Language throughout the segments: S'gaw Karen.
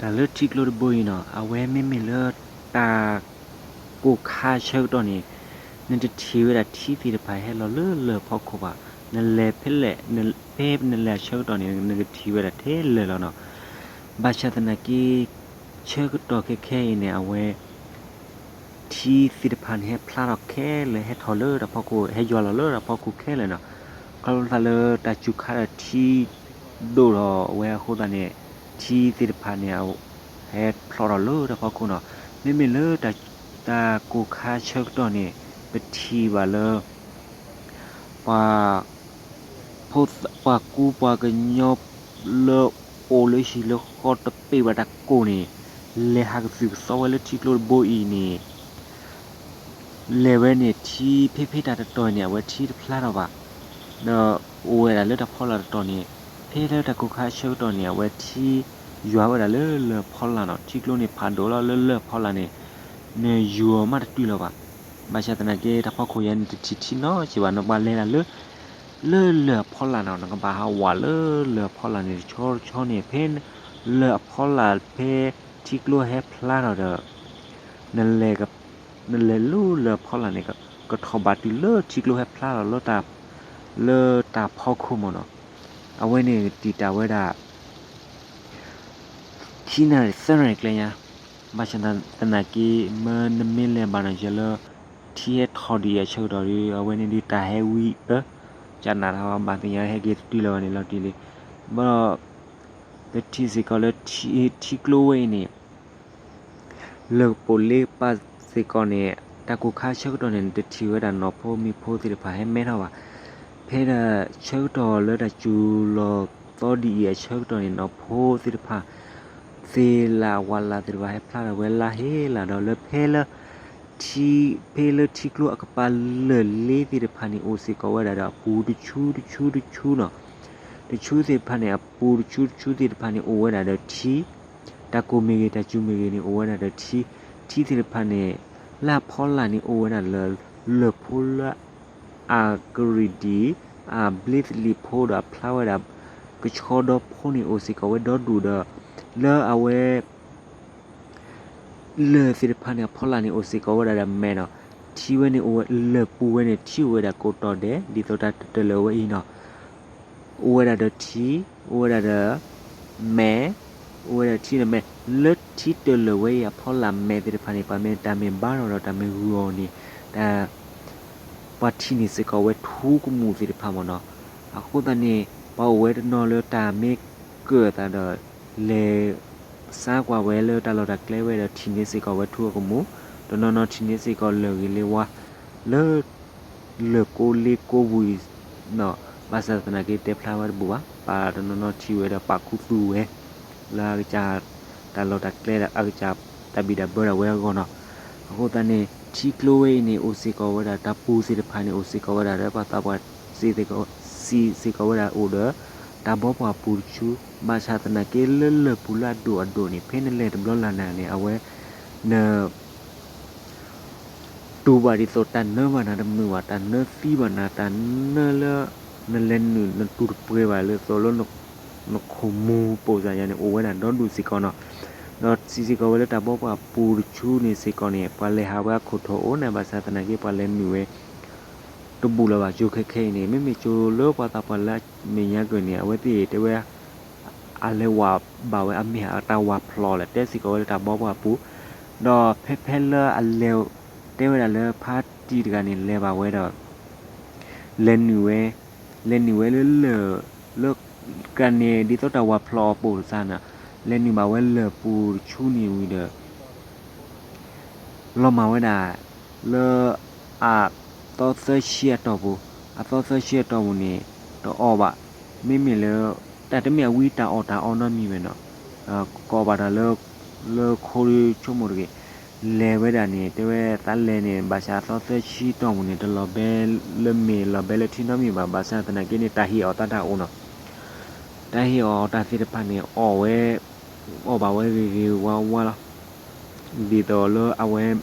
တၢ်လၢထံကျိတဘိအံၤနီၤ အဝဲမ့မ့ၢ်လၢ တၢ်ကိၢ်ခါဆၢကတီၢ်န့ၣ် နတထံၣ်ဝဲဒၣ်ထံသ့ၣ်တဖၣ်ဟဲလီၤလၢလၢၢ်ဖီခိၣ်ဘၣ်. နလဲၤဖဲလဲၣ်, ဖဲနလဲၤအဆၢကတီၢ်န့ၣ် နကထံၣ်ဝဲဒၣ်ထဲလၢၢ်လီၤနီၤ. ဘၣ်ဆၣ်သနာ်က့ ဆၢကတီၢ်ခဲခဲအံၤန့ၣ် အဝဲ ထံသ့ၣ်တဖၣ်န့ၣ် ဟဲဖျါထီၣ်ခဲလၢာ် ဟဲထီၣ်လၢတၢ်ဖီခိၣ် ဟဲယွၤလီၤလၢတၢ်ဖီခိၣ်ခဲလၢာ်နီၤ. ခီဖျိလၢတၢ်စူၤခါဒီးထံ ဒိၣ်ထီၣ်ဝဲအဃိသတးန့ၣ် ထံသ့ၣ်တဖၣ်န့ၣ် ဟဲဖျါထီၣ်လၢတၢ်ဖီခိၣ်နီၤ. မ့မ့ၢ်လၢ တၢ်ကိၢ်ခါဆၢကတီၢ်န့ၣ် ပထံၣ်ဘၣ်လၢ ပှၤ ပှၤကူပှၤကညီလၢအိၣ်လၢဟံၣ်လၢဃီတပ့ၤဘၣ်တၢ်ကိၢ်န့ၣ် လဲၤဟးကသုၣ်ကသီဝဲလၢထံကျိတဘိအံၤန့ၣ် လဲၤဝဲန့ၣ် ထံဖဲဖဲတၢ်တတီၤန့ၣ် အဝဲထံတဖျါထီၣ်ဘၣ်. ဒီးအိၣ်ဝဲဒၣ်လၢတၢ်ဖီလာ်တတီၤန့ၣ် ဖဲလၢတၢ်ကိၢ်ခါဆၢကတီၢ်န့ၣ် အဝဲထံယွၤဝဲဒၣ်လၢလၢၢ်ဖီလာ်နီၤ. ထံကျိန့ၣ်ဖးဒိၣ်လီၤလၢလၢၢ်ဖီလာ်န့ၣ် နယွၤမးတတုၤလီၤဘၣ်. ဘၣ်ဆၣ်သနာ်က့ တၢ်ဖီခိၣ်ယၤန့ၣ် တထံၣ်ထံနီတစဲးဘၣ် နပှၤလဲၤဒၣ်လၢ လၢလၢၢ်အဖီလာ်နီၤ. နကဘၣ်ဟးဝးလၢလၢၢ်အဖီလာ်န့ၣ် တဆီတဆီန့ၣ် ဖဲလၢၢ်အဖီလာ်ဖဲထံကျိဟဲဖျါထီၣ်ဒီး နလဲၤ နလဲၤလၢလၢၢ်အဖီလာ်န့ၣ် ကထီၣ်ဘၣ်တုၤလၢထံကျိဟဲဖျါထီၣ်လၢ လၢတၢ်ဖီခိၣ်မ့ၢ်နီၤ. အဝဲန့ၣ်တံာ်တာ်ဝဲဒၣ် ခံနၣ်ရံၣ်သၢနၣ်ရံၣ်ကျဲညါ. ဘၣ်ဆၣ်သနာ်က့ မ့ၢ်နမ့ၢ်လဲၤဘၣ်နီၤ ယဲလၢ ထံဟဲထီၣ်ဒံးအဆၢကတီၢ်ဒီး အဝဲန့ၣ်ဒုးတၢ်ဟဲဝံအၢ ကနၣ်တၢ် ဘၣ်သ့ၣ်ညါဟဲက့ၤတတုၤလၢၤဘၣ်န့ၣ်လီၤတံၢ်လံ. ဘၣ်ဒီး ပထံၣ်စ့ၢ်ကီးလၢ ထံကျိဝဲအံၤန့ၣ် လၢပှၤလ့ပာ်စ့ၢ်ကီးန့ၣ် တၢ်ကိၢ်ခါဆၢကတီၢ်န့ၣ် နတထံၣ်ဝဲဒၣ်နီၢ်ဖိမံၤဖိသ့ၣ်တဖၣ်ဟဲမဲထီၣ်ဘၣ်. ဖဲဒၣ်ဆၢကတီၢ်လၢတၢ်စူၤလီၤသီဒ်အံၤအဆၢကတီၢ်န့ၣ် နီၢ်ဖိသ့ၣ်တဖၣ် သ့ၣ်လၣ်ဝၣ်လၣ်သ့ၣ်တဖၣ်ဟဲဖျါထီၣ်ဝဲလါဟ့လါဒီး လၢဖဲလၢ ထံ ဖဲလၢထံကျိအကပၤလၢာ်လ့သ့ၣ်တဖၣ်န့ၣ် အိၣ်စ့ၢ်ကီးဝဲဒၣ်ဒီးအပူၤတဆူတဆူတဆူနီၤ. တဆူသ့ၣ်တဖၣ်န့ၣ် အပူၤတဆူတဆူသ့ၣ်တဖၣ်န့ၣ် အိၣ်ဝဲဒၣ်ဒီးထံ, တၢ်ကိၢ်မ့ၢ်ဂ့ၤ တၢ်စူၤမ့ၢ်ဂ့ၤန့ၣ် အိၣ်ဝဲဒၣ်ဒီးထံ, ထံသ့ၣ်တဖၣ်န့ၣ် လၢအဖီလာ်န့ၣ်အိၣ်ဝဲဒၣ်လၢ လၢၢ်ဖိလၢ အကရံၣ်ဒံၣ် အဘျ့သလံၤဖိဒီးအဖျါဝဲဒၣ် ကဆှီဒီဖိန့ၣ် အိၣ်စ့ၢ်ကီးဝဲဒီဒူၣ်ဒီး လၢအဝဲ လၢၢ်သ့ၣ်တဖၣ်န့ၣ် အဖီလာ်န့ၣ် အိၣ်စ့ၢ်ကီးဝဲဒၣ်ဒီးမဲနီၤ. ထံဝဲန့ၣ် အိၣ်ဝဲလၢၢ်ပူၤဝဲန့ၣ် ထံအိၣ်ဝဲဒၣ်ကိးတီၤဒဲး ဒ်သိးတၢ်တတၢၢ်လၢာ်ဝဲအံၤနီၤ. အိၣ်ဝဲဒၣ်ဒီးထံ, အိၣ်ဝဲဒၣ်ဒီး မဲ, အိၣ်ဝဲဒၣ်ထံဒီးမဲ, လၢထံတၢၢ်လၢာ်ဝဲအံၤအဖီလာ်မဲသ့ၣ်တဖၣ်န့ၣ် ပှၤမ့ၢ်တၢ်မ့ၢ်ဘါထီၣ်ဒီးတၢ်မ့ၢ်ဂုာ်အီၤန့ၣ် တၢ် ပှၤထံၣ်န့ၢ်စ့ၢ်ကီးဝဲထူကမူၣ်သ့ၣ်တဖၣ်မ့ၢ်နီၤ. အဃိသတးန့ၣ် ပှၤအိၣ်ဝဲတနီၤလၢတၢ်မ့ၢ်ကၢၢ်သးဒီး လဲၤ စါကွၢ်ဝဲလၢတၢ်လီၢ်တၢ်ကျဲဝဲဒီးထံၣ်န့ၢ်စ့ၢ်ကီးဝဲထူကမူၣ်, တနီၤနီၤထံၣ်န့ၢ်စ့ၢ်ကီးလၢၢ်ဂ့ၤလၢဝါ လၢ လၢၢ်ကိးလ့ကိးပူၤအံၤနီၤ. ဘၣ်ဆၣ်သနာ်က့တဲဖျါဝဲတဘူၣ်ဘၣ်, ပှၤတနီၤနီၤထံၣ်ဝဲဒီးပာ်ခူသူၣ်ဝဲ လၢအကစၢ်တၢ်လီၢ်တၢ်ကျဲဒီးအကစၢ်တၢ်ဘံၣ်တၢ်ဘၢဒၣ်ဝဲအဂီၢ်နီၤ. အဃိသတးန့ၣ် ထံကျိဝဲအံၤန့ၣ် အိၣ်စ့ၢ်ကီးဝဲဒၣ်တၢ်ပူၤသ့ၣ်တဖၣ်န့ၣ် အိၣ်စ့ၢ်ကီးဝဲဒၣ်ဒီးပှၤသးပှၢ်စံးစ့ၢ်ကီးဝဲဒၣ်အိၣ်ဒီး တၢ်ဘီပှၢ်ပူၤတဆူ, ဘၣ်ဆၣ်သနာ်က့လၢလၢၢ်ပူၤလၢအဒိၣ်အဒိၣ်န့ၣ် ဖဲနလဲၤတဘျီလၢ်နၤန့ၣ် အဝဲ န တူၢ်ဘၣ်ဒ်သိးတၢ်နၢဘၣ်နၤတမုာ်ဘၣ်, တၢ်နၢသံဘၣ်နၤ, တၢ်နၢလၢ နလဲၤနုာ်နတူၢ်တပှဲၤဘၣ်လၢသိးလၢ နခိၣ်မူၤပိာ်စၢ်ယၤန့ၣ် အိၣ်ဝဲဒၣ်ဒီဒူၣ်စ့ၢ်ကီးနီၤ. ဒီးစံးစ့ၢ်ကီးဝဲလၢတၢ်ဘီပှၢ်ပူၤတဆူန့ၣ်စ့ၢ်ကီးန့ၣ် ပှၤလဲၤဟးဝဲအခိၣ်ထိးအိၣ်န့ၣ် ဘၣ်ဆၣ်သနာ်က့ပှၤလဲၤနုာ်ဝဲ တဘူၣ်လၢၤဘၣ်. ကၠိခဲခဲအံၤန့ၣ် မ့မ့ၢ်ကၠိလၢပှၤသးပှၢ်လၢအမဲာ်ညါကၢၢ်န့ၣ် အဝဲသ့ၣ်တဲဝဲ အလဲၤဝးဘၣ်ဝဲ အမ့ၢ်အတၢ်ဝးဖျိးလၢ တဲစ့ၢ်ကီးဝဲလၢတၢ်ဘီပှၢ်ပူၤ, ဒီးဖဲဖဲလၢအလဲၤ တဲဝဲဒၣ်လၢဖါတံၢ်တဂၤန့ၣ် လဲၤဘၣ်ဝဲဒီး လဲၤနုာ်ဝဲ, လဲၤနုာ်ဝဲလၢလၢၢ် လၢ ကန့ၣ် ဒ်သိးတၢ်ဝးဖျိးအီၤပိာ်တစၢ်န့ၣ် လဲၤနုာ်ဘၣ်ဝဲလၢၢ်ပူၤတဆူန့ၣ်ဝံၤဒီး လီၤမၢ်ဝဲဒၣ် လၢ အသီသၢဆံအတီၢ်ပူၤ, အသီသၢဆံအတီၢ်ပူၤန့ၣ် တအီၣ်ဘၣ်, မ့မ့ၢ်လၢ တၢ်တမ့ၢ်အဝံတၢ်အီၣ်တၢ်အီနီတမံၤဝဲနီၤ, ကအီၣ်ဘၣ်တၢ်လၢ လၢခိဆိကမိၣ်တဂ့ၤ, လဲၤဝဲဒၣ်န့ၣ် တဲဝဲသးလဲၤန့ၣ် ဘၣ်ဆၣ်အသီသၢဆံတီၢ်ပူၤန့ၣ် တလီၤဘဲလၢမ့ၢ်လီၤဘဲလၢထံနီတမံၤဘၣ်, ဘၣ်ဆၣ်သနာ်က့န့ၣ် တၢ်ဟ့ၣ်အီၣ်တၢ်တၢ်အိၣ်နီၤ တၢ်ဟ့ၣ်အီၣ်တၢ်သ့ၣ်တဖၣ်န့ၣ် အီၣ်ဝဲ အီၣ်ဘၣ်ဝဲဂ့ၤဂ့ၤဝါဝါလီၤ. ဒ်သိးလၢအဝဲ ဒ်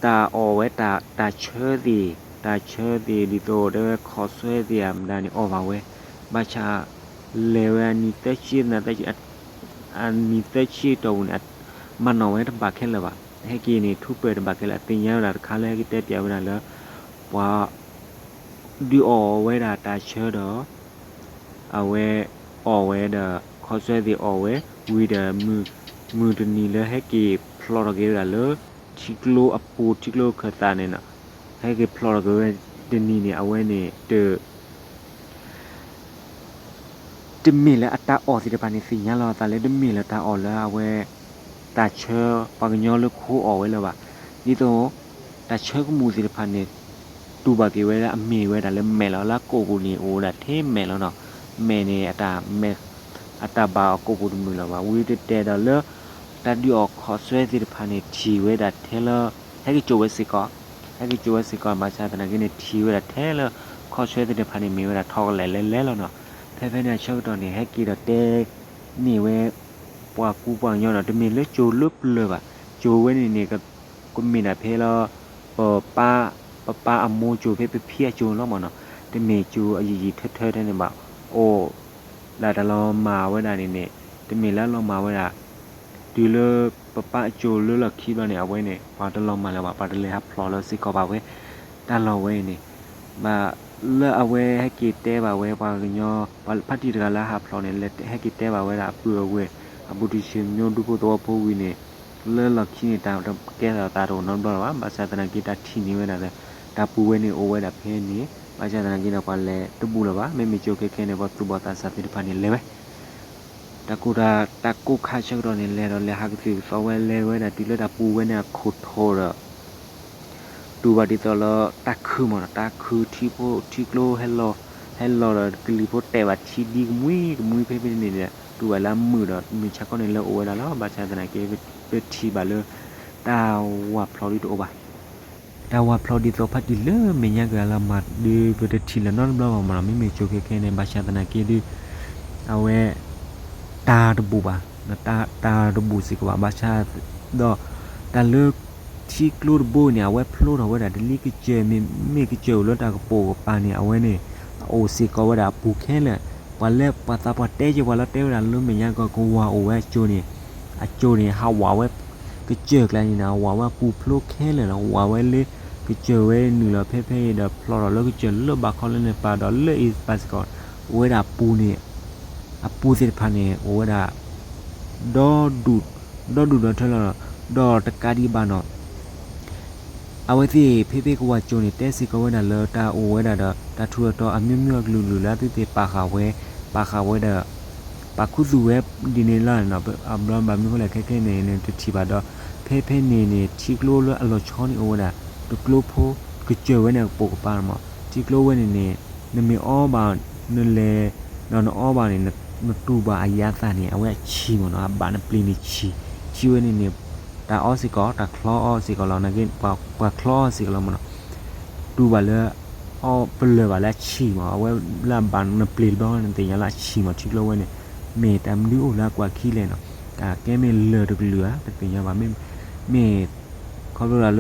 တၢ်အီၣ်ဝဲတၢ် တၢ်ဆၢသ့ၣ်, တၢ်ဆၢသ့ၣ် ဒ်သိးတဲဝဲခီၣ်ဆွဲသ့ၣ်အမတၤန့ၣ် အီၣ်ဘၣ်ဝဲ, ဘၣ်ဆၣ် လဲၤဝဲအနံၤသၢဆံသနာ်သၢဆံ အနံၤသၢဆံအတီၢ်ပူၤန့ၣ် မၤနီၣ်ဝဲတဘၣ်ခဲလၢာ်ဘၣ်. ဟဲက့ၤန့ၣ် ထူးပၢၢ်တဘၣ်ခဲလၢာ် အသ့ၣ်ညါဝဲဒၣ်တခါလၢဟဲက့ၤတဲပၠးဝဲဒၣ်လၢ ပှၤ ဒုးအီၣ်ဝဲဒၣ်တၢ်ဆၢဒီး အဝဲအီၣ်ဝဲဒီး ခီဆၢသ့ၣ်အီၣ်ဝဲ ဝံၤဒီး မုၢ်တနံၤလၢဟဲက့ၤဖျိးထီၣ်က့ၤဝဲဒၣ်လၢ ထံကျိအပူၤ ထံကျိခၢၣ်သးန့ၣ် ဟဲက့ၤဖျိးထီၣ်က့ၤဝဲတနံၤန့ၣ် အဝဲန့ၣ်တ တမ့ၢ်လၢအတၢ်အီၣ်သ့ၣ်တဖၣ်န့ၣ် သ့ၣ်ညါလီၤအသးလၢ တမ့ၢ်လၢတၢ်အီၣ်လၢအဝဲ တၢ်ဆၢပှၤကညီလၢခိအီၣ်ဝဲလၢၤဘၣ်. ဒ်သိး တၢ်ဆၢကမူၣ်သ့ၣ်တဖၣ်န့ၣ် တူၢ်ဘၣ်က့ၤဝဲလၢအမ့ၢ်ဝဲဒၣ်လၢမဲာ်လီၤ. လၢကိာ်ပူၤန့ၣ် အိၣ်ဝဲဒၣ်ထဲမဲာ်လီၤနီၤ. မဲာ်န့ၣ် အတၢ်ဘၣ်အီၤကိာ်ပူၤတမုာ်လၢၤဘၣ်. ဝံၤတတဲဒီးလၢ တၢ်ဒုးအီၣ်ခီဆၢသ့ၣ်တဖၣ်န့ၣ် ထံၣ်ဝဲဒၣ်ထဲလၢ ဟဲက့ၤစိာ်ဝဲစ့ၢ်ကီး, ဟဲက့ၤစိာ်ဝဲစ့ၢ်ကီး ဘၣ်ဆၣ်သနာ်က့န့ၣ် ထံၣ်ဝဲဒၣ်ထဲလၢ ခီဆၢသ့ၣ်တဖၣ်န့ၣ် မ့ၢ်ဝဲဒၣ်ထီကလဲာ်လဲၤလဲၤလီၤနီၤ. ဖဲဖဲန့ၣ်အဆၢကတီၢ်န့ၣ် ဟဲက့ၤဒီးတဲ န့ၢ်ဝဲ ပှၤကူပှၤကညီဒီး တမ့ၢ်လၢစိာ်လၢပျၢၤဘၣ်. စိာ်ဝဲန့ၣ်န့ၣ် ကမ့ၢ်ဒၣ်ဖဲလၢ ပပၢ် ပပၢ်အမိၢ်စိာ် ဖဲပဖံအစိာ်လီၤမၢ်နီၤ. တမ့ၢ်စိာ်အယံာ်ယံာ်ထၢထၢထဲန့ၣ်ဘၣ်. အိၣ် ဒၣ်တၢ်လီၤမၢ်ဝဲဒၣ်န့ၣ်န့ၣ် တမ့ၢ်လၢလီၤမၢ်ဝဲဒၣ် တုၤလၢပပၢ်အစိာ်လၢလီၢ်ခံဘျီန့ၣ် အဝဲန့ၣ် ပှၤတလီၤမၢ်လၢၤဘၣ်, ပှၤတလဲၤဟးဖျိးလၢစ့ၢ်ကီးဘၣ်ဝဲ တၢ်လီၢ်ဝဲအံၤန့ၣ် ဘၣ်လၢအဝဲဟဲက့ၤတဲဘၣ်ဝဲပှၤကညီ ပှၤဖါတံၢ်တဂၤလၢဟးဖျိးန့ၣ် ဟဲက့ၤတဲဘၣ်ဝဲဒၣ်အပုၢ်အဝဲၢ် အဘူးတံၢ်ဆ့ၣ်မၠိ ဒူဖိသဝီဖိဝံၤန့ၣ် လၢလီၢ်ခံန့ၣ် တၢ်တကဲထီၣ်သးတအိၣ်နီတဘျီလၢၤဘၣ်. ဘၣ်ဆၣ်သနာ်က့ တၢ်ထံၣ်န့ၢ်ဝဲဒၣ်လၢ တၢ်ပူၤဝဲန့ၣ်အိၣ်ဝဲဒၣ်ဖဲန့ၣ် ဘၣ်ဆၣ်သနာ်က့ဒီး ပှၤလဲၤတဘူးလၢၤဘၣ်. မ့မ့ၢ်ကၠိခဲခဲန့ၣ် ပှၤသူၣ်ဘီၣ်သးစၢ်သ့ၣ်တဖၣ်န့ၣ်လဲၤဝဲ တၢ်ကိၢ်တၢ် တၢ်ကိၢ်ခါဆၢကတီၢ်န့ၣ် လဲၤဒီးလဲၤဟးကသုၣ်ကသီဝဲ လဲၤဝဲဒၣ်တုၤလၢတၢ်ပူၤဝဲန့ၣ်အခိၣ်ထိးဒီး တူၢ်ဘၣ်ဒ်သိးလၢတၢ်ခုၣ်မၢ်နီၤ, တၢ်ခုၣ်ထံဖိထံကျိဟဲလီၤ, ဟဲလီၤဒီးကလံၤဖိတဲာ်ဘၣ်ထံဒံကမှံကမှံဖဲဖဲန့ၣ်န့ၣ် တူၢ်ဘၣ်လၢအမုာ်ဒီး မုၢ်ဆါခီန့ၣ်လၢအိၣ်ဝဲဒၣ်လီၤ. ဘၣ်ဆၣ်သနာ်က့ ပထံၣ်ဘၣ်လၢ တၢ်ဝၢ်ဖျိးဒ်တအိၣ်ဘၣ် တၢ်ဝၢ်ဖျိးဒ်သိးဖါတံၢ်လၢမဲာ်ညါက့ၤအလီၤမၢ်ဒီး ပတထံၣ်လၢၤနီတဘျီဘၣ်မၢ်နီၤ. မ့မ့ၢ်ကၠိခဲခဲန့ၣ် ဘၣ်ဆၣ်သနာ်က့ဒီး အဝဲ တၢ်တဘူးဘၣ်, တၢ်တဘူးစ့ၢ်ကီးဘၣ်. ဘၣ်ဆၣ်ဒီး တၢ်လၢ ထံကျိတဘိအံၤန့ၣ် အဝဲဖျိထီၣ်ဝဲဒၣ်တလံကစၢၢ် မ့မ့ၢ်ကစၢၢ်အိၣ်လၢတၢ်ကပိာ်ကပၤန့ၣ် အဝဲန့ၣ် အအိၣ်စ့ၢ်ကီးဝဲဒၣ်အပူၤခဲလၢာ်. ပှၤလၢပှၤသးပှၢ်တဲက့ၤပှၤလၢတဲဝဲဒၣ်လၢမဲာ်ညါကီၢ် ကဝၤအိၣ်ဝဲအကၠိန့ၣ် အကၠိန့ၣ် ဟးဝးဝဲ ကစၢၢ်ကျါန့ၣ်န့ၣ် ဟးဝးဝဲအပူၤဖျိခဲလၢာ်လီၤ. ဝးဝဲလၢ ကစၢၢ်ဝဲနုာ်လီၤဖဲဖဲအံၤဒီး ဖျိထီၣ်လၢကစၢၢ်လၢဘးခီလၢန့ၣ်ပာ်ဒီးလၢအံၤပာ်စ့ၢ်ကီး အိၣ်ဝဲဒၣ်အပူၤန့ၣ် အပူၤသ့ၣ်တဖၣ်န့ၣ် အိၣ်ဝဲဒၣ် ဒီဒူၣ် ဒီဒူၣ်ဒီထၢလီၤ. ဒီးတကးဒံးဘၣ်နီၤ အဝဲသ့ၣ်ဖဲဖဲကဝၤကၠိန့ၣ် တဲစ့ၢ်ကီးဝဲဒၣ်လၢတၢ်အိၣ်ဝဲဒၣ်ဒီး တၢ်ထူးတၢ်တီၤအမျိုးမျိုးအကလုာ်ကလုာ်လၢအဝဲသ့ၣ်ပာ်ဃာ်ဝဲ ပာ်ဃာ်ဝဲဒီး ပာ်ခူသူၣ်ဝဲဒ်န့ၣ်လီၤ. အဘျီဘၣ်မနုၤဃိလဲၣ်ခဲခဲန့ၣ် နတထံၣ်ဘၣ်ဒီး ဖဲဖဲန့ၣ်န့ၣ် ထံကျိလၢအလီၤဆီန့ၣ်အိၣ်ဝဲဒၣ် တကျိဖိ ကစၢၢ်ဝဲန့ၣ်အကပိာ်ကပၤမး ထံကျိဝဲန့ၣ်န့ၣ် နမ့ၢ်အီဘၣ် နလဲၤ ဒီးနအီဘၣ်န့ၣ် နတူၢ်ဘၣ်အယၤသၣ်န့ၣ် အဝဲအဆံးမးနီၤ အဘၣ်နပျ့ၤန့ၣ်ဆံး ဆံးဝဲန့ၣ်န့ၣ် တၢ်အီစ့ၢ်ကီး တၢ်ချီအီစ့ၢ်ကီးလီၤ. နက့ ပှၤချီအီစ့ၢ်ကီးလီၤမးနီၤ တူၢ်ဘၣ်လၢ အီပလၢၢ်ဘၣ်လၢအဆံးမး အဝဲလၢအဘၣ်နပျ့ၤတဘျီ နသ့ၣ်ညါလၢအဆံးမး ထံကျိဝဲန့ၣ် မ့ၢ်တၢ်မနုၤအိၣ်လၢအကွၢ်ခံလဲၣ်နီၤ တၢ်ကဲမ့ၢ်လၢၢ်တကလုာ်ဧါ တသ့ၣ်ညါဘၣ် မ့ၢ် ခီဖျိလၢ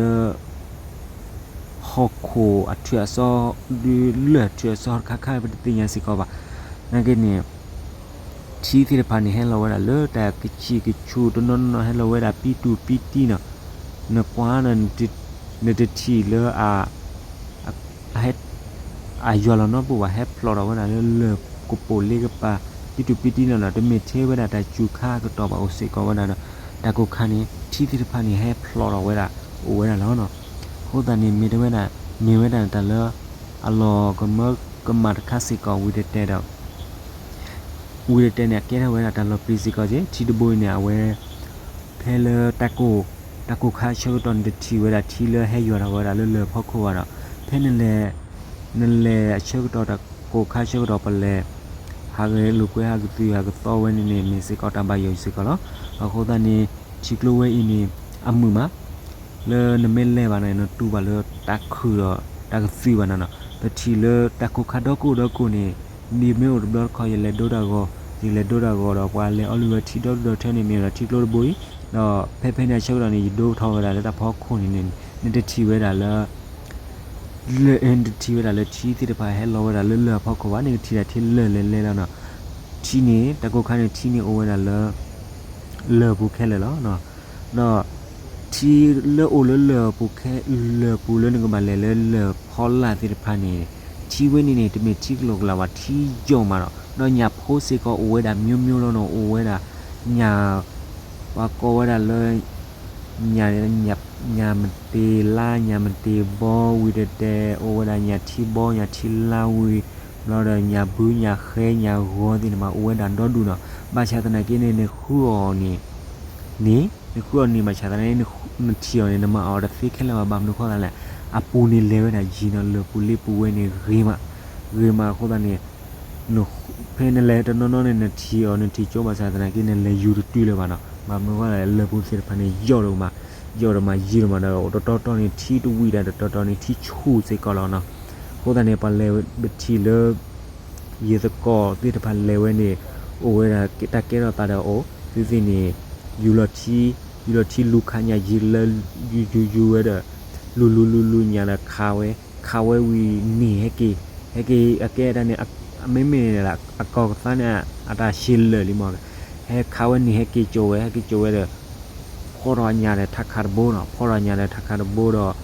ဟီၣ်ခိၣ်အထူးအစီ ဒုးလၢၢ်အထူးအစီတခါခါ ပတသ့ၣ်ညါစ့ၢ်ကီးဘၣ်. နာ်က့န့ၣ် ထံသ့ၣ်တဖၣ်န့ၣ် ဟဲလီၤဝဲဒၣ်လၢတၢ်ကဆံၣ်ကဆူၣ်တနီၤနီၤ ဟဲလီၤဝဲဒၣ်ပံတူၢ်ပံတံနီၤ. နကွၢ် နတထံၣ်လၢ အဟဲ အယွၤလီၤနီတပူၤဘၣ် ဟဲဖျိးထီၣ်ဝဲဒၣ်လၢလၢၢ်ကပိာ်လ့ကပၤ ပံတူၢ်ပံတံနီၤနီၤ တမ့ၢ်ထဲဝဲဒၣ်တၢ်စူၤခါအကတီၢ်ဘၣ် အိၣ်စ့ၢ်ကီးဝဲဒၣ်ဒီး တၢ်ကိၢ်ခါန့ၣ် ထံသ့ၣ်တဖၣ်န့ၣ် ဟဲဖျိးထီၣ်ဝဲဒၣ် အိၣ်ဝဲဒၣ်လီၤနီၤ. အဃိသတးန့ၣ် မ့ၢ်တဝဲဒၣ် မ့ၢ်ဝဲဒၣ်တၢ်လၢ အလီၤကမၢကမၣ်တခါစ့ၢ်ကီး ဝံၤတတဲဒီး ဝံၤတတဲန့ၣ် အကဲထီၣ်ဝဲဒၣ်တၢ်လီၤပျံၤစ့ၢ်ကီးက့ ထံတဘိအံၤန့ၣ် အဝဲ ဖဲလၢ တၢ်ကိၢ်ခါဆၢကတီၢ်န့ၣ် တထံၣ်ဝဲဒၣ်ထံလၢဟဲယွၤထီၣ်ဝဲဒၣ်လၢလၢၢ်ဖီခိၣ်ဘၣ်ဒီး ဖဲနလဲၤ နလဲၤအဆၢကတီၢ် တၢ်ကိၢ်ခါဆၢကတီၢ် ပလဲၤ ဟးဂဲၤလိာ်ကွဲ ဟးကသုၣ်ဟးကသီဝဲန့ၣ်န့ၣ် မ့ၢ်စ့ၢ်ကီးတၢ်ဘၣ်ယိၣ်စ့ၢ်ကီးလီၤ. အဃိသတးန့ၣ် ထံကျိဝဲအံၤန့ၣ် အမုာ်မး လၢနမ့ၢ်လဲၤဘၣ်န့ၣ် နတူၢ်ဘၣ်လၢတၢ်ခုၣ်ဒီး တၢ်ကသုၣ်ဘၣ်နီၤနီၤ. ပထံၣ်လၢတၢ်ကိၢ်ခါဒီကိၢ်ဒီကိၢ်န့ၣ် ဒ်မ့ၢ်အိၣ်တဘျီတခီ ယလဲၤဒိတၢ်ဂီၤ ယလဲၤဒိတၢ်ဂီၤဒီး ပှၤလဲၤအီလုၢ်ဝဲထံဒီဒူၣ်ဒီထၢန့ၣ် မ့ၢ်ဒီးထံကျိတဘိအံၤ ဒီးဖဲဖဲန့ၣ်အဆၢကတီၢ်န့ၣ် ယဒိကထီၣ်ဝဲဒၣ်လၢတၢ်ဖီခိၣ်န့ၣ်န့ၣ် နတထံၣ်ဝဲဒၣ်လၢ လၢ နတထံၣ်ဝဲဒၣ်လၢထံသ့ၣ်တဖၣ်ဟဲလီၤဝဲဒၣ်လၢလၢၢ်အဖီခိၣ်ဘၣ် နကထံၣ်ဒၣ်ထဲလၢၢ်လဲၤလဲၤလီၤနီၤ. ထံန့ၣ် တၢ်ကိၢ်ခါန့ၣ် ထံန့ၣ်အိၣ်ဝဲဒၣ်လၢ လၢၢ်ပူၤခဲလၢာ်လီၤ. ဒီးထံလၢအိၣ်လၢလၢၢ်ပူၤခဲလၢာ်ပူၤလၢနကဘၣ်လဲၤလၢလၢၢ်ဖီလာ်သ့ၣ်တဖၣ်န့ၣ် ထံဝဲန့ၣ်န့ၣ် တမ့ၢ်ထံကလီကလးဘၣ် ထံယိာ်မးဒီး ဒီးညၣ်ဖိစ့ၢ်ကီးအိၣ်ဝဲဒၣ်မျိုးမျိုးလီၤနီၤ အိၣ်ဝဲဒၣ် ညၣ် ပှၤကိးဝဲဒၣ်လၢ ညၣ် ညၣ်မတ့ၤလါ ညၣ်မတ့ၤဘီ ဝံၤတတဲ အိၣ်ဝဲဒၣ်ညၣ်ထံဘီ ညၣ်ထံလါဝံၤ ဘျီဒီးညၣ်ဘု ညၣ်ဃဲ ညၣ်ဂီၤသ့ၣ်န့ၣ်မး အိၣ်ဝဲဒၣ်ဒီဒူၣ်နီၤ. ဘၣ်ဆၣ်သနာ်က့န့ၣ် နဃုအီၤန့ၣ် န့ၣ် နဃုအီၤန့ၣ် ဘၣ်ဆၣ်သနာ်က့ နထံၣ်အီၤန့ၣ် နမၤအီၤတသ့ခဲလၢာ်ဘၣ် ဘၣ်မနုၤအဃိသတးလဲၣ် အပူၤန့ၣ်လဲၤဝဲဒၣ်ယံၤနီၤ လၢၢ်ပူၤလ့ပူၤဝဲန့ၣ်ဂ့ၤမး ဂ့ၤမးအဃိသတးန့ၣ် ဖဲနလဲၤတနီၤနီၤန့ၣ် နထံၣ်အီၤ နထံၣ်ကၠိဘၣ်ဆၣ်သနာ်က့ နလဲၤယူၤတတုၤလၢၤဘၣ်နီၤ. ဘၣ်မနုၤအဃိသတးလဲၣ် လၢၢ်ပူၤသ့ၣ်တဖၣ်န့ၣ် ယိာ်ဒိၣ်မး ယိာ်ဒိၣ်မး ယံၤဒိၣ်မးဒီး အိၣ်တတီတီန့ၣ် ထံတဝံၤဒၣ်တတီတီန့ၣ် ထံဆူၣ်စ့ၢ်ကီးလီၤနီၤ. အဃိသတးန့ၣ် ပှၤလဲၤပထံၣ်လၢ ယသကိးသ့ၣ်တဖၣ်လဲၤဝဲန့ၣ် အိၣ်ဝဲဒၣ်တၢ်ကဲထီၣ်သးဒီးအိၣ် သုသ့ၣ်န့ၣ် ယူၤလီၤထံ ယူၤလီၤထံလူၤခးညၣ်ယံၤလၢ ယူၤယူၤယူၤဝဲဒီး လူၤလူၤလူၤလူၤညၣ်ဒီးခးဝဲ ခးဝဲဝံၤန့ၣ်ဟဲက့ၤ ဟဲက့ၤ အကဲဒၣ်န့ၣ် မ့မ့ၢ် အကီၢ်ကသါန့ၣ် အတၢ်ရှံလၢာ်လံမး ဟဲခးဝဲန့ၣ် ဟဲက့ၤကၠိဝဲ ဟဲက့ၤကၠိဝဲဒီး ဖီထီၣ်ညၣ်ဒီးထးခးတဘိနီၤ ဖီထီၣ်ညၣ်ဒီးထးခးတဘိဒီး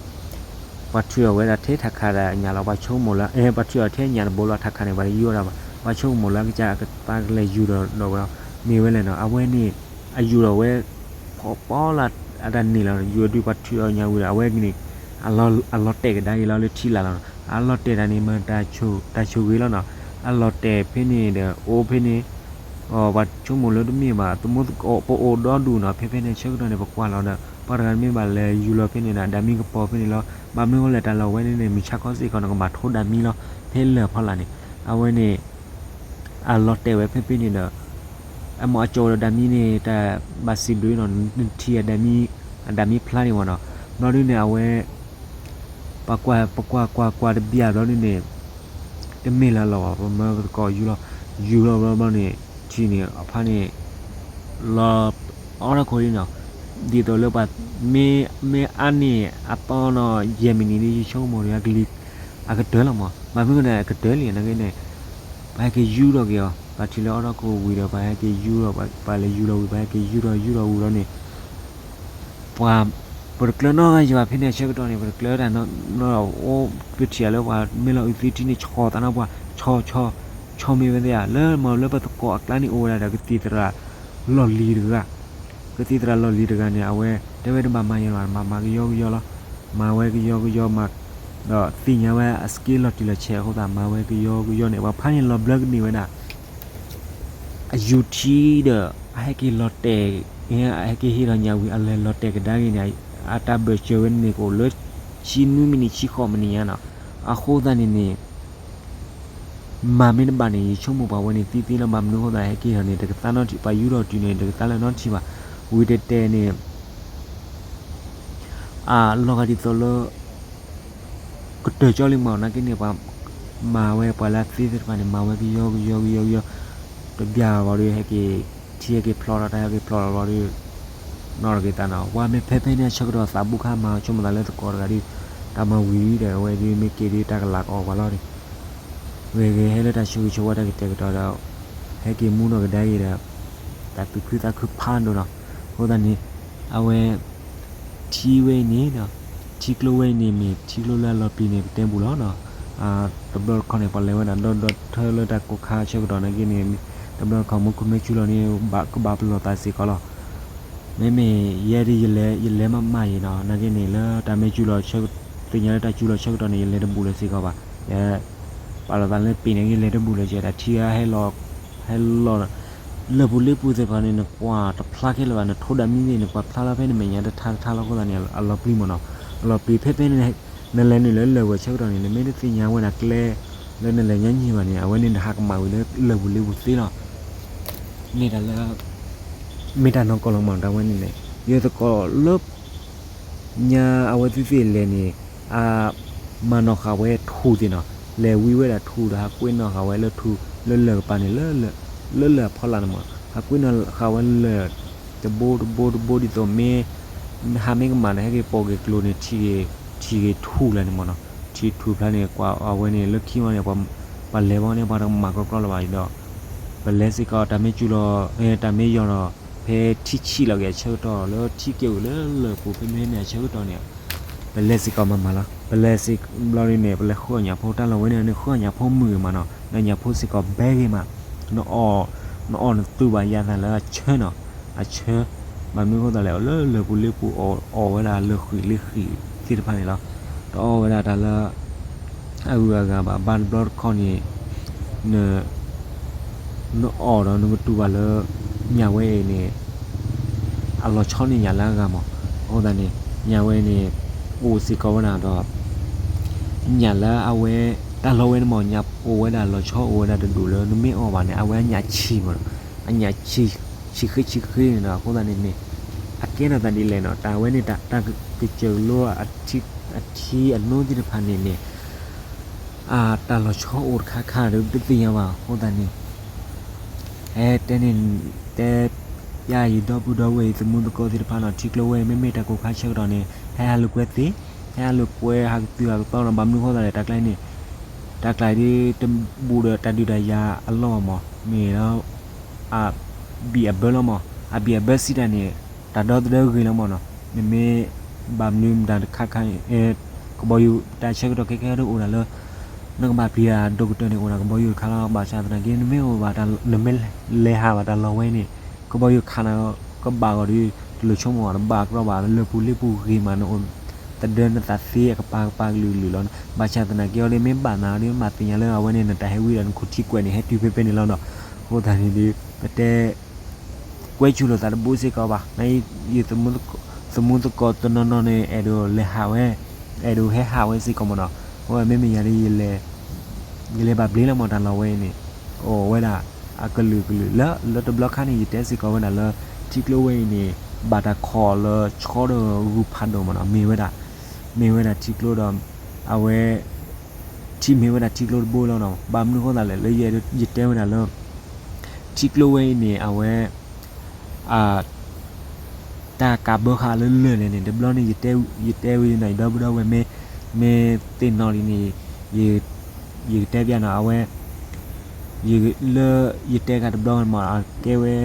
ပှၤထုးအီၤဝဲဒၣ်ထဲထးခးဒီးညၣ်လီၤ ပှၤဆိကမိၣ်လၢ ပှၤထုးအီၤထဲညၣ်တဘိလီၤ ထးခးန့ၣ် ပှၤတယူၤအီၤဒၣ်ဘၣ် ပှၤဆိကမိၣ်လၢကစၢ်အကသါကလဲၤယူၤဒီးဒီးဝဲလီၤ မ့ၢ်ဝဲလဲၣ်နီၤ အဝဲန့ၣ် အယူၤဒီးဝဲ ဖီပီလၢအတၢ်န့ၣ်လီၤ ယူၤအီၤဒုးပှၤထုးအီၤညၣ်ဝံၤဒီး အဝဲန့ၣ် အလီၤတဲာ်ကဒါက့ၤလီၤလၢထံလာ်လီၤနီၤ အလီၤတဲာ်တၢ်န့ၣ် မ့ၢ်တၢ်ဆိၣ်ဂ့ၤလီၤနီၤ အလီၤတဲာ်ဖဲန့ၣ်ဒီး အိၣ်ဖဲန့ၣ် ပှၤဆိကမိၣ်လၢတမ့ၢ်ဘၣ် သမူသကိး ပအိၣ်ဒီဒူၣ်နီၤ ဖဲဖဲန့ၣ်ဆၢကတီၢ်န့ၣ် ပကွၢ်လီၤဒီး ပှၤတဂၤတမ့ၢ်ဘၣ်လဲၤယူၤလီၤဖဲန့ၣ်ဒီး ဒၣ်မံကပီၤဖဲန့ၣ်လီၤ ဘၣ်မနုၤအဃိလဲၣ် တၢ်လီၢ်ဝဲန့ၣ်န့ၣ် မုၢ်ဆါခီစ့ၢ်ကီး နကဘၣ်ထိးဒၣ်မံလီၤ ဖဲလၢၢ်ဖီလာ်န့ၣ် အဝဲန့ၣ် အလီၤတဲာ်ဝဲဖဲဖဲန့ၣ်ဒီး အမ့ၢ်အကၠီဝဲဒီးဒၣ်မံန့ၣ် တၢ်ဘၣ်စံးဘျုးနီၤ နထံၣ်အဒၣ်မံ အဒၣ်မံဖျါန့ၣ်မ့ၢ်နီၤ ဘျီဒုန့ၣ် အဝဲ ပကွၢ် ပကွၢ်ကွၢ်ကွၢ်တဘျီဘျီဒုန့ၣ် တမ့ၢ်လၢလီၤဘၣ် ပမ့ၢ်သကိးယူၤလီၤ ယူၤလီၤဘျီဘျီန့ၣ် ထံန့ၣ် အဖါန့ၣ် လီၤ အီထီၣ်ခိၣ်လံနီၤ ဒ်သိးလၢပှၤ မ့ၢ် မ့ၢ်အါန့ၢ်အသီနီၤ ယဲၢ်မံးနံးဒ်ယဆိကမိၣ်ဒီး အကလံၤ အကတၢၢ်လီၤမး ဘၣ်မနုၤဃိန့ၣ် အကတၢၢ်လံ နာ်က့န့ၣ် ပှၤဟဲက့ၤယူၤထီၣ်က့ၤအီၤ ပှၤထံၣ်လၢအီထီၣ်ခိၣ်ဝံၤဒီး ပှၤဟဲက့ၤယူၤထီၣ် ပှၤလဲၤယူၤလီၤဝံၤ ပှၤဟဲက့ၤယူၤထီၣ်ယူၤထီၣ်ဝံၤလီၤန့ၣ် ပှၤ ပတကျၢၤနီတဂၤယၤဘၣ် ဖဲန့ၣ်အဆၢကတီၢ်န့ၣ် ပတကျၢၤတၢ်နီတဘျီ အိၣ်ပထံၣ်အီၤလၢပှၤမ့ၢ်လီၤအုးသံထံန့ၣ် ဆီၣ်သးနီၤပှၤ ဆီၣ် ဆီၣ် ဆီၣ်မ့ၢ်ဝဲသ့ၣ်ဧါ လၢမ့ၢ်လၢပသကိးအကျါန့ၣ် အိၣ်ဝဲဒၣ်ဒီးကသံၣ်သရၣ်လီၢ်လံၤတဂၤ ကသံၣ်သရၣ်လီၢ်လံၤတဂၤန့ၣ် အဝဲတဲဝဲတဘၣ်မၤယဲၢ်လီၤ မၤမၤကယီကယီလီၤ မၤဝဲကယီကယီမၤ ဒီးသ့ၣ်ညါဝဲအ skill လီၤတံၢ်လီၤဆဲးအဃိသတး မၤဝဲကယီကယီန့ၣ် ပှၤဖါန့ၣ်လီၤဘျၢကန့ၢ်ဝဲဒၣ် အယူၤထံဒီး အဟဲက့ၤလီၤတဲာ် ဟဲက့ၤဟ့ၣ်ထီၣ်ညၣ်ဝံၤ အလဲၤလီၤတဲာ်ကဒါက့ၤန့ၣ် အတၢ်ဘၢၣ်စၢၤဝဲန့ၣ်ကအိၣ်လၢ ဆံနွံမံးနံး ဆံဃိးမံးနံးညါနီၤ အဃိသတးန့ၣ်န့ၣ် မၤမ့ၢ်တဘၣ်န့ၣ် ယဆိကမိၣ်ပှၤဝဲန့ၣ်သံသ့လီၤ ဘၣ်မနုၤအဃိသတး ဟဲက့ၤထီၣ်န့ၣ် တကသါနီထံၣ် ပှၤယူၤထီၣ်တုၤန့ၣ် တကသါလၢၤနီထံၣ်ဘၣ် ဝံၤတဲတဲန့ၣ် အလီၤဂာ်ဒ်သိးလၢ ကတၢၢ်ကၠီလံမး နာ်က့န့ၣ် ပှၤမၤဝဲ ပှၤလၢအသ့သ့ၣ်တဖၣ်န့ၣ် မၤဝဲကယီကယီကယီကယီ တဘျီဘျီဒီး ဟဲက့ၤ ထံဟဲက့ၤဖျိးထီၣ်တၢ်ဟဲက့ၤဖျိးထီၣ်ဘျီဒီး နီၢ်တဂ့ၤသးနီၤ ပှၤမ့ၢ်ဖဲဖဲန့ၣ်အဆၢကတီၢ်သးဘူၣ်ခါမၤဆိကမိၣ်သးလၢသကိးတဂၤဒီး တၢ်မၤဝံၤဒီး အဝဲဒုးမ့ၢ်က့ၤဒီးတၢ်ကလၤကအီၣ်ပှၤလီၤဒီး ဂ့ၤဂ့ၤဟဲလၢတၢ်ဆိၣ်ဂ့ၤဆိၣ်ဝါတၢ်ကတဲာ်ကတီၤဒီး ဟဲက့ၤမူနီၢ်ကဒါက့ၤဒီး တၢ်သူၣ်ခုသးခုဖးဒိၣ်နီၤ အဃိသတးန့ၣ် အဝဲ ထံဝဲအံၤန့ၣ် ထံကျိဝဲအံၤန့ၣ် မ့ၢ်ထံကျိလၢအလီၤပျံၤန့ၣ် ပတဲဘူးလီၤနီၤ တဘျီတခီၣ်န့ၣ် ပှၤလဲၤဝဲဒၣ်ဒီဒီထၢလၢတၢ်ကိၢ်ခါဆၢကတီၢ်နာ်က့န့ၣ် တဘျီတခီၣ်မူခိၣ်မ့ၢ်စူၤလီၤန့ၣ် ကဘၣ်ပလီၢ်သးစ့ၢ်ကီးလီၤ မ့မ့ၢ်ယဲဒ်ယလဲၤ ယလဲၤမးမးအံၤနီၤ နာ်က့န့ၣ် လၢတၢ်မ့ၢ်စူၤလီၤ သ့ၣ်ညါလၢတၢ်စူၤလီၤဆၢကတီၢ်န့ၣ် ယလဲၤတဘူးလၢၤစ့ၢ်ကီးဘၣ် ယ ပာ်လီၤသးလၢပ့ၤန့ၣ် ယလဲၤတဘူးလၢၤစ့ၢ် တၢ်ထံဟဲလီၤ ဟဲလီၤ လၢၢ်ပူၤလ့ပူၤသ့ၣ်တဖၣ်န့ၣ် နကွၢ်တဖျါခဲလၢာ်ဘၣ် နထိးဒၣ်မံန့ၣ် နကွၢ်ဖျါလီၤဖဲနမဲာ်ညါတထါတထါလီၤ အဃိသတးန့ၣ် အလီၤပျံၤမးနီၤ အလီၤပျံၤဖဲဖဲန့ၣ် နလဲၤနုာ်လၢလၢၢ်ဝဲဆၢကတီၢ်န့ၣ် နမ့ၢ်တသ့ၣ်ညါဝဲဒၣ်ကျဲ လၢနလဲၤညါညံၣ်ဘၣ်န့ၣ် အဝဲန့ၣ်နဟးကမၣ်ဝံၤလၢလၢၢ်ပူၤလ့ပူၤသ့လီၤ မ့ၢ်တၢ်လၢ မ့ၢ်တၢ်နီၢ်ကီၢ်လီၤမး တၢ်ဝဲန့ၣ်န့ၣ် ယသကိးလၢ ညါအဝဲသ့ၣ်သ့ၣ်လဲၤန့ၣ် အမၤနီၣ်ဃာ်ဝဲထူၣ်သ့ၣ်နီၤ လဲၤဝံဝဲဒၣ်ထူၣ်ဒီး ဟးကွံနီၣ်ဃာ်ဝဲလၢထူၣ် လၢလၢၢ်ကပၤန့ၣ် လၢလၢၢ်အဖီလာ်န့ၣ်မး ဟးကွံနီၣ်ဃာ်ဝဲလၢ တဘိတဘိတဘိဒ်သိးမ့ၢ် ဟးမ့ၢ်ကမၣ်ဒီး ဟဲက့ၤပိာ်က့ၤကျိၤန့ၣ် ထံၣ်က့ၤထူၣ်လၢန့ၣ်မးနီၤ ထံၣ်ထူၣ်ဖျါန့ၣ် ကွၢ်အဝဲန့ၣ် လၢခံဝဲန့ၣ် ပှၤလဲၤဘီန့ၣ် ပှၤတကမၣ်ကြီကြီလၢၤဘၣ်ဒီး ပလဲၤစ့ၢ်ကီး တၢ်မ့ၢ်စူၤလီၤ တၢ်မ့ၢ်ယီၤဒီး ဖဲထံဆံးလီၤက့ၤအဆၢကတီၢ် လၢထံက့ၤအိၣ်လၢလၢၢ်ပူၤ ဖဲမ့ၢ်န့ၣ်အဆၢကတီၢ်န့ၣ် ပလဲၤစ့ၢ်ကီးမၤမၤလီၤ. ပလဲၤစ့ၢ်ဘျီဒ်န့ၣ် ပလဲၤဃုအီၣ်ညၣ်ဖိ တၢ်လီၢ်ဝဲန့ၣ်န့ၣ် ဃုအီၣ်ညၣ်ဖိမုာ်မးနီၤ, ဒီးညၣ်ဖိစ့ၢ်ကီးဘဲဂ့ၤမး, နအီၣ် နအီၣ်နသူဘၣ်ယၤသးလၢအဆၢနီၤ, အဆၢ, ဘၣ်မနုၤအဃိသတးလဲၣ် လၢလၢၢ်ပူၤလ့ပူၤ အီၣ်ဝဲဒၣ်လၢာ်ဃံးလ့ဃံးသ့ၣ်တဖၣ်န့ၣ်လီၤ. တအီၣ်ဝဲဒၣ်တၢ်လၢ အဂုၤအဂၤဘၣ်, ဘၣ်တဘျီတခီန့ၣ် န နအီၣ်ဒီးနကတူၢ်ဘၣ်လၢ ညၣ်ဝဲအံၤန့ၣ် အလီၤဆီန့ၢ်ညၣ်လၢအဂၤမး. အဃိသတးန့ၣ် ညၣ်ဝဲန့ၣ် အိၣ်စ့ၢ်ကီးဝဲဒၣ်ဒီး ညၣ်လၢအဝဲ တၢ်လီၢ်ဝဲန့ၣ်မး ညၣ်အိၣ်ဝဲဒၣ်လီၤဆီအိၣ်ဝဲဒၣ်တဒူၣ်လၢ နမ့ၢ်အီၣ်ဘၣ်န့ၣ် အဝဲအညၣ်ဆံးမးနီၤ, အညၣ်ဆံး ဆံးဃ့ဆံးဃ့န့ၣ်ဒီး အဃိသတးန့ၣ်န့ၣ် အကဲထီၣ်သးဒ်လဲၣ်နီၤ, တၢ်ဝဲန့ၣ် တၢ်ကစၢၢ်လိ အထံအနိသ့ၣ်တဖၣ်န့ၣ်န့ၣ် အတၢ်လီၤဆီအိၣ်တခါခါဒီး တသ့ၣ်ညါဘၣ်. အဃိသတးန့ၣ် ဟဲတဲန့ၣ် တဲ ပျၢ်ယဒီပုၢ်ဒီဝဲၢ်အံၤ သမူသကိးသ့ၣ်တဖၣ်နီၤ, ထံကျိဝဲအံၤ မ့မ့ၢ်တၢ်ကိၢ်ခါဆၢကတီၢ်န့ၣ် ဟဲဟးလိာ်ကွဲသ့, ဟဲဟးလိာ်ကွဲဟးကသုၣ်ဟးကသီနီၤ, ဘၣ်မနုၤအဃိသတးလဲၣ် တၢ်ကျါန့ၣ် တၢ်ကျါဒ် တဘူးဒီးတၢ်ဒုးတၢ်ယၤအလီၢ်ဘၣ်မး, မ့ၢ်လၢ အဘံၣ်အဘၢလီၤမး, အဘံၣ်အဘၢစံးတၢ်န့ၣ် တၢ်ဒီသဒၢဂ့ၤလီၤမးနီၤ, နမ့ၢ် ဘၣ်မနုၤမတၤတခါခါ ကဘီယူၤတၢ်ဆၢကတီၢ်ခဲခဲဒ်အိၣ်ဒၣ်လၢ နကဘၣ်ပျံၤတၢ်ဒိၣ်ကတၢၢ်န့ၣ် အိၣ်ဒၣ်ကဘီယူၤတခါလီၤ. ဘၣ်ဆၣ်သနာ်က့ နမ့ၢ်အိၣ်ဘၣ် နမ့ၢ်လဲၤဟးဘၣ်တၢ်လီၢ်ဝဲန့ၣ် ကဘီယူၤခးနၤ ကဘၣ်ဂီၤဒီး တလိၣ်ဆိကမိၣ်အီၤတဘၣ်ကြီဘၣ်, လၢပူၤလ့ပူၤဂ့ၤမး နအိၣ်သဒၢနသးသ့အကပၤကပၤကလုာ်ကလုာ်လီၤ. ဘၣ်ဆၣ်သနာ်က့အီၤဒီး မ့ၢ်ဘၣ်နၤဒီး မၤသ့ၣ်ညါလၢအဝဲန့ၣ် နတၢ်ဟဲဝံဒီးနခိၣ်ထံကွဲးန့ၣ် ဟဲတုၤဖဲဖဲန့ၣ်လီၤနီၤ. အဃိသတးန့ၣ်ဒီး ပတဲ ကွဲးစူၣ်လိာ်သးတဘိစ့ၢ်ကီးဘၣ်. န ယ သမူသကိးတနီၤနီၤန့ၣ် အဲၣ်ဒိးလဲၤဟးဝဲ, အဲၣ်ဒိးဟဲဟးဝဲစ့ၢ်ကီးမးနီၤ. အဃိမ့မ့ၢ်ယၤဒီး ယလဲၤဘၣ်ဘျ့လီၤမး တၢ်လီၢ်ဝဲအံၤန့ၣ် အိၣ်ဝဲဒၣ်အကလုာ်ကလုာ်လၢ လၢတဘျီခါန့ၣ် ယတဲစ့ၢ်ကီးဝဲဒၣ်လၢ ထံကျိဝဲအံၤန့ၣ် ဘၣ်တၢ်ခိးလၢဆီဒီးဂုၢ်ဖးဒိၣ်မးနီၤ, မ့ၢ်ဝဲဒၣ် မ့ၢ်ဝဲဒၣ်ထံကျိဒီး အဝဲ ထံမ့ၢ်ဝဲဒၣ်ထံကျိတဘိလီၤနီၤ. ဘၣ်မနုၤအဃိသတးလဲၣ် လၢယတဲဝဲဒၣ်လၢ ထံကျိဝဲအံၤန့ၣ် အဝဲ တၢ်ကးဘၢဃာ်လၢလၢၢ်လဲၣ်န့ၣ် တဘျီန့ၣ် ယတဲဝဲဒၣ် ယဒီပုၢ်ဒီဝဲၢ် မ့ၢ်သ့ၣ်နီၣ်လံန့ၣ် ယကတဲပျးနီၤ အဝဲ လၢယတဲဂၤတဘျီမး အကဲဝဲ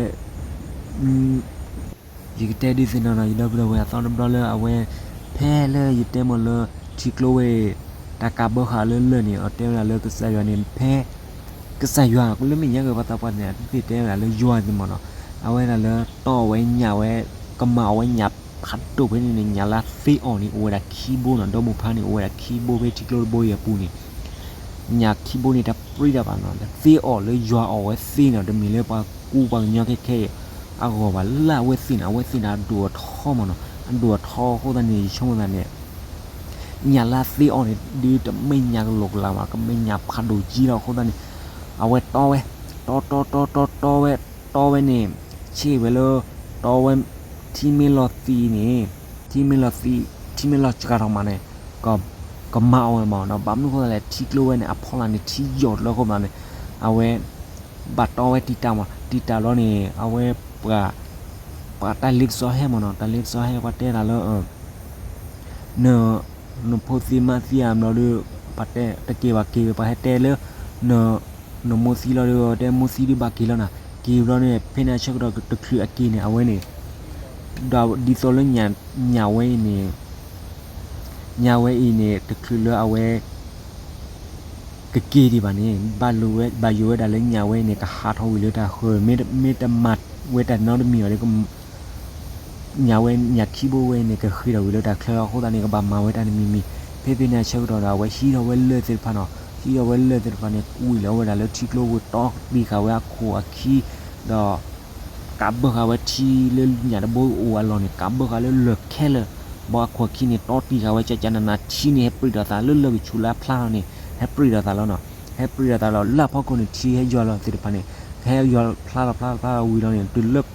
ယကတဲဒ်သ့ၣ်နီၣ်နီၤ ယဒီပုၢ်ဒီဝဲၢ်အသီတဘျီလၢအဝဲ ဖဲလၢယတဲမးလၢ ထံကျိဝဲ တၢ်ကးဘၢဃာ်လၢလၢၢ်န့ၣ် အတဲဝဲဒၣ်လၢကစၢ်ယွၤန့ၣ် ဖဲ ကစၢ်ယွၤလၢမဲာ်ညါက့ၤပှၤသးပှၢ်န့ၣ် အတသ့ၣ်တဲဝဲဒၣ်လၢယွၤသ့ၣ်မးနီၤ. အဝဲဒၣ်လၢတီဝဲညၣ်ဝဲ ကမၤအီၣ်ဝဲညၣ်ဖးဒိၣ်ဖဲန့ၣ်န့ၣ် ညၣ်လၢသ့အီၣ်န့ၣ် အိၣ်ဝဲဒၣ်ခံဘိနီၤ ဒီမုၢ်ဖါန့ၣ် အိၣ်ဝဲဒၣ်ခံဘိဖဲထံကျိတဘိအံၤအပူၤန့ၣ် ညၣ်ခံဘိန့ၣ် တၢ်ပြံတၢ်ဘၣ်နီၤ သ့အီၣ်လၢယွၤအီၣ်ဝဲသ့နီၤ တမ့ၢ်လၢပှၤကူပှၤကညီခဲခဲအံၤ အဂီၢ်ဘၣ် လၢအဝဲသ့ၣ်န့ၣ် အဝဲသ့ၣ်န့ၣ် အဒိၣ်အထီမးနီၤ အဒိၣ်အထီအဃိသတးန့ၣ် ယဆိကမိၣ်သးန့ၣ် ညၣ်လၢအသ့အီၣ်န့ၣ် ဒ်တမ့ၢ်ညၣ်ကလိာ်ကလာ်ဘၣ် ကမ့ၢ်ညၣ်ဖးဒိၣ်ကံလီၤအဃိသတးန့ၣ် အဝဲတီဝဲ တီတီတီတီတီဝဲ တီဝဲန့ၣ် ဆ့ၣ်ဝဲလၢ တီဝဲ ထံမ့ၢ်လီၤသံးန့ၣ် ထံမ့ၢ်လီၤသံး ထံမ့ၢ်လီၤစှၤထီၣ်မးန့ၣ် ကမၤအီၣ်ဝဲမးနီၤ ဘၣ်မနုၤအဃိသတးလဲၣ် ထံကျိဝဲန့ၣ် အဖီလာ်န့ၣ် ထံယိာ်တလၢအဃိသတးန့ၣ် အဝဲ ဘၣ်တီဝဲတံာ်တာ်မး တံာ်တာ်လီၤန့ၣ် အဝဲ ပှၤ ပှၤတၢ်လ့ပစီဟဲမးနီၤ တၢ်လ့ပစီဟဲ ပှၤတဲတၢ်လၢ န နဖိသံမါသံဧါ ဘျီဒီး ပှၤတဲတက့ၤဘၣ်က့ၤ ပှၤဟဲတဲလၢ န နမိၢ်သံလီၤဒီး တဲမိၢ်သံဒုးဘၣ်က့ၤလီၤနၤ က့ၤဘျီန့ၣ် ဖဲန့ၣ်အဆၢကတီၢ်တချုးအက့ၤန့ၣ် အဝဲန့ၣ် ဒီးဒ်သိးလၢ ညၣ်ဝဲအံၤန့ၣ် ညၣ်ဝဲအံၤန့ၣ် တချုးလၢအဝဲ ကက့ၤဒံးဘၣ်န့ၣ် ဘၣ်ယိၣ်ဝဲဒၣ်လၢညၣ်ဝဲအံၤန့ၣ် ကဟးထီၣ်ဝံၤလၢတၢ်ဃၢၤ မ့တမၤဝဲတၢ်နီတမံၤဘၣ်ဒီး ညၣ်ဝဲ ညၣ်ခံဘိဝဲအံၤန့ၣ် ကဃ့ၢ်ထီၣ်ဝံၤလၢတၢ်ချၢလီၤ အဃိသတးန့ၣ် ကဘၣ်မၤဝဲတၢ်တမံၤမံၤ ဖဲဖဲန့ၣ်အဆၢကတီၢ်ဒီး အဝဲဟံးထီၣ်ဝဲလၢၢ်သ့ၣ်တဖၣ်နီၤ ဟံးထီၣ်ဝဲလၢၢ်သ့ၣ်တဖၣ်န့ၣ် ကွံာ်လီၤဝဲဒၣ်လၢထံကျိပူၤ တီတံၢ်ဃာ်ဝဲအခိၣ်အခံ ဒီး ကးဘၢဃာ်ဝဲထံလၢညၣ်တဘိအိၣ်အလီၢ်န့ၣ် ကးဘၢဃာ်လၢလၢၢ်ခဲလၢာ် ဘၣ်အခိၣ်အခံန့ၣ် တီတံၢ်ဃာ်ဝဲကကနနၤ ထံန့ၣ် ဟဲပြံးထီၣ်သးလၢလၢၢ်ကဆူးလၢအဖျါထီၣ်န့ၣ် ဟဲပြံးထီၣ်သးလီၤနီၤ ဟဲပြံးထီၣ်သးလီၤ လၢအဖီခိၣ်န့ၣ် ထံဟဲယွၤလီၤသ့ၣ်တဖၣ်န့ၣ် ဟဲယွၤဖျါလီၤဖျါလီၤဖျါလီၤဝံၤလီၤန့ၣ် တုၤလၢ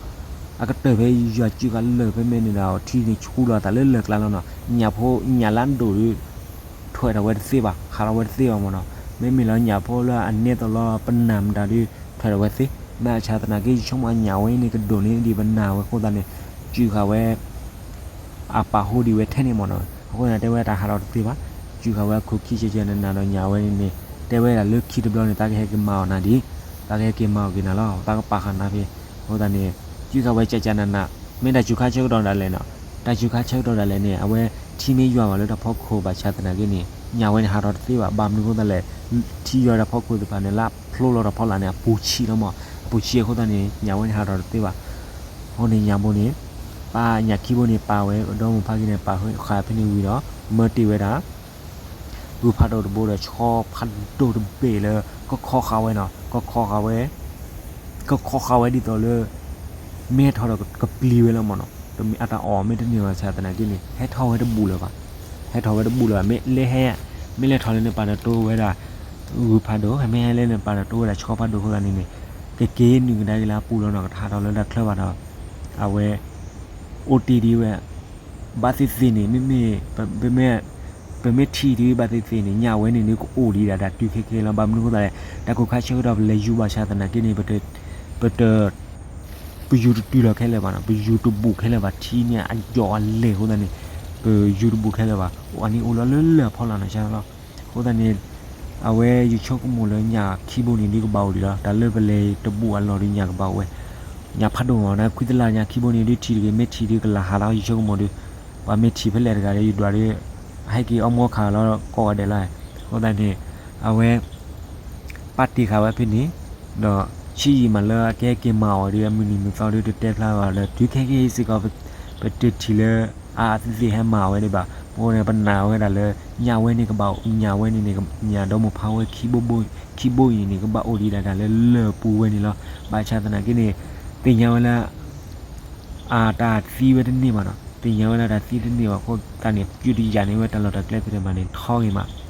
အကတၢၢ်ဖဲယွၤစုဃာ်လၢၢ်ဖဲမ့ၢ်န့ၣ်ဒီး ထံန့ၣ်ဆူလီၤသးလၢလၢၢ်ကျါလီၤနီၤ ညၣ်ဖိ ညၣ်လၢအဒိၣ်ဒီး ထွဲထီၣ်ဝဲတသ့ဘၣ် ဟးထီၣ်ဝဲတသ့ဘၣ်မးနီၤ မ့မ့ၢ်လၢညၣ်ဖိလၢအနဲသိးလီၤပနၢ်မတၤဒီး ထွဲထီၣ်ဝဲသ့ ဘၣ်ဆၣ်သနာ်က့ ယဆိကမိၣ်အညၣ်ဝဲအံၤန့ၣ် ကဒိၣ်န့ၢ်ဒံးပနၢ်ဝဲအဃိသတးန့ၣ် စုဃာ်ဝဲ အပာ်ဟူဒံးဝဲထဲန့ၣ်မးနီၤ အဃိသတးတဲဝဲတၢ်ဟးထီၣ်တသ့ဘၣ် စုဃာ်ဝဲအခိၣ်ခံကကနနၤဒီးညၣ်ဝဲန့ၣ်န့ၣ် တဲဝဲဒၣ်လၢခံတဘျီန့ၣ် သးကဟဲက့ၤမၤအီၣ်နၤဒံး သးကဟဲက့ၤမၤအီၣ်က့ၤနၤလီၤ သးကပာ်ဃာ်နၤဖဲ အဃိသတးန့ၣ် စုၣ်ထီၣ်ဝဲကကနးနး, မ့ၢ်တၢ်စူၤခါဆၢကတီၢ်ဒၣ်လဲာ်နီၤ, တၢ်စူၤခါဆၢကတီၢ်ဒၣ်လဲာ်န့ၣ် အဝဲထံမ့ၢ်ယွၤဘၣ်လၢတၢ်ဖီခိၣ်ဘၣ်ဆၣ်သနာ်က့န့ၣ် ညၣ်ဝဲန့ၣ်ဟးထီၣ်တသ့ဘၣ်. ဘၣ်မနုၤအဃိသတးလဲၣ်, ထံယွၤတၢ်ဖီခိၣ်သ့ၣ်တဖၣ်န့ၣ် လၢဖျိလီၤတၢ်ဖီလာ်န့ၣ် အပူၤဆံးလီၤမး, အပူၤဆံးအဃိသတးန့ၣ် ညၣ်ဝဲန့ၣ်ဟးထီၣ်တသ့ဘၣ်. အဃိန့ၣ်ညၣ်ဘိန့ၣ် ပာ်ညၣ်ခံဘိန့ၣ် ပာ်ဝဲဒီမါဖါက့န့ၣ် ပာ်ဃာ်ဖဲန့ၣ်ဝံၤဒီး မၢတ့ၢ်ဝဲဒၣ် ဂုၢ်ဖးဒိၣ်တဘိဒီး ဆှီဖးဒိၣ်တဘ့ၣ်လၢ ကခီဃာ်ဝဲနီၤ, ကခီဃာ်ဝဲ ကခီဃာ်ဝဲဒ်သိးလၢ မ့ၢ်ဟဲထီၣ်ဒီးကပျံၤဝဲလီၤမးနီၤ. တမ့ၢ်အတၢ်အီၣ်မ့ၢ်တန့ၢ်ဘၣ်ဆၣ်သနာ်က့န့ၣ် ဟဲထီၣ်ဝဲတဘူၣ်လၢၤဘၣ်, ဟဲထီၣ်ဝဲတဘူၣ်လၢၤဘၣ်. မ့ၢ်လဲၤဟဲ မ့ၢ်လဲၤထီၣ်လၢန့ၣ် ပာ်တၢ်တိဝဲဒၣ် ဂုၢ်ဖးဒိၣ်, မ့ၢ်ဟဲလၢန့ၣ် ပာ်တၢ်တိဝဲဒၣ်ဆှီဖးဒိၣ်အဃိသတးန့ၣ်န့ၣ် ကက့ၤနုာ်ကဒါက့ၤလၢအပူၤလီၤနီၤ, ကထးထီၣ်လၢတၢ်ချၢဘၣ်ဒီး အဝဲ အိၣ်တ့ၢ်ဒံးဝဲ ဘၣ်သ့ၣ်သ့ၣ်န့ၣ် မ့မ့ၢ် ပမ့ၢ်ထံၣ်ဒံးဘၣ်သ့ၣ်သ့ၣ်န့ၣ် ညၣ်ဝဲန့ၣ်ဒုးကအိၣ်ဒံးဒၣ်တၢ်တုၤခဲကဲလီၤ. ဘၣ်မနုၤအဃိသတးလဲၣ်, တၢ်ကိၢ်ခါဆၢကတီၢ်ပလဲၤယူၤဘၣ်ဆၣ်သနာ်က့န့ၣ် ပတ ပယူၤတတုၤလီၤခဲလၢာ်ဘၣ်နီၤ, ပယူၤတဘူၣ်ခဲလၢာ်ဘၣ်. ထံန့ၣ်အယိာ်အလဲၢ်အဃိသတးန့ၣ် ပယူၤတဘူၣ်ခဲလၢာ်ဘၣ်. အန့ၣ်အိၣ်လီၤလၢလၢၢ်ဖီလာ်နီၤ ဆါလီၤ. အဃိသတးန့ၣ် အဝဲယဆိကမိၣ်လၢညၣ်ခံဘိန့ၣ်ဒုးကဘၣ်အိၣ်ဒံးလီၤ. တၢ်လၢပလဲၤတဘူၣ်အလီၢ်ဒုးညၣ်ကဘၣ်အိၣ်ဝဲ ညၣ်ဖးဒိၣ်မးနီၤ, ခွံသလၢညၣ်ခံဘိန့ၣ်ဒုးထံၣ်တဂ့ၤ, မ့ၢ်ထံၣ်ဒုးကလၢ်ဟးလီၤ ယဆိကမိၣ်ဒုး, ပှၤမ့ၢ်ထံၣ်ဖဲလဲၣ်တဂၤဒီး ယဒွးဒီး ဟဲက့ၤအီၣ်မီခးလီၤကိးဂၤဒဲးလီၤ. အဃိသတးန့ၣ် အဝဲ ပာ်တ့ၢ်ဃာ်ဝဲဖဲန့ၣ်, ဒီးဆံးယံာ်မးလၢအကဟဲက့ၤမၤအီၤဒုး အမုၢ်နံၤမုၢ်သီဒုးတတဲဖျါဘၣ်လၢ တုၤခဲကနံၣ်အံၤစ့ၢ်ကီး ပတထံၣ်လၢ အအသ့ၣ်သ့ၣ်ဟဲမၤဝဲဒံးဘၣ်. အဃိန့ၣ် ပနာ်ဝဲဒၣ်လၢ ညၣ်ဝဲန့ၣ်ကဘၣ်အိၣ်, ညၣ်ဝဲန့ၣ်န့ၣ် ညၣ်ဒီမါဖါဝဲ ခံဘိအံၤန့ၣ် ကဘၣ်အိၣ်ဒံးဒၣ်တၢ်လၢလၢၢ်ပူၤဝဲန့ၣ်လီၤ. ဘၣ်ဆၣ်သနာ်က့န့ၣ် သ့ၣ်ညါဝဲလၢ အတၢ်သံဝဲတန့ၢ်ဘၣ်နီၤ, သ့ၣ်ညါဝဲလၢတၢ်သံတန့ၢ်ဘၣ်အဃိသတးန့ၣ် ယုၢ်တယၢ်န့ၢ်ဝဲတၢ်လီၢ်တၢ်ကျဲသ့ၣ်တဖၣ်န့ၣ် ထီဂ့ၤမး.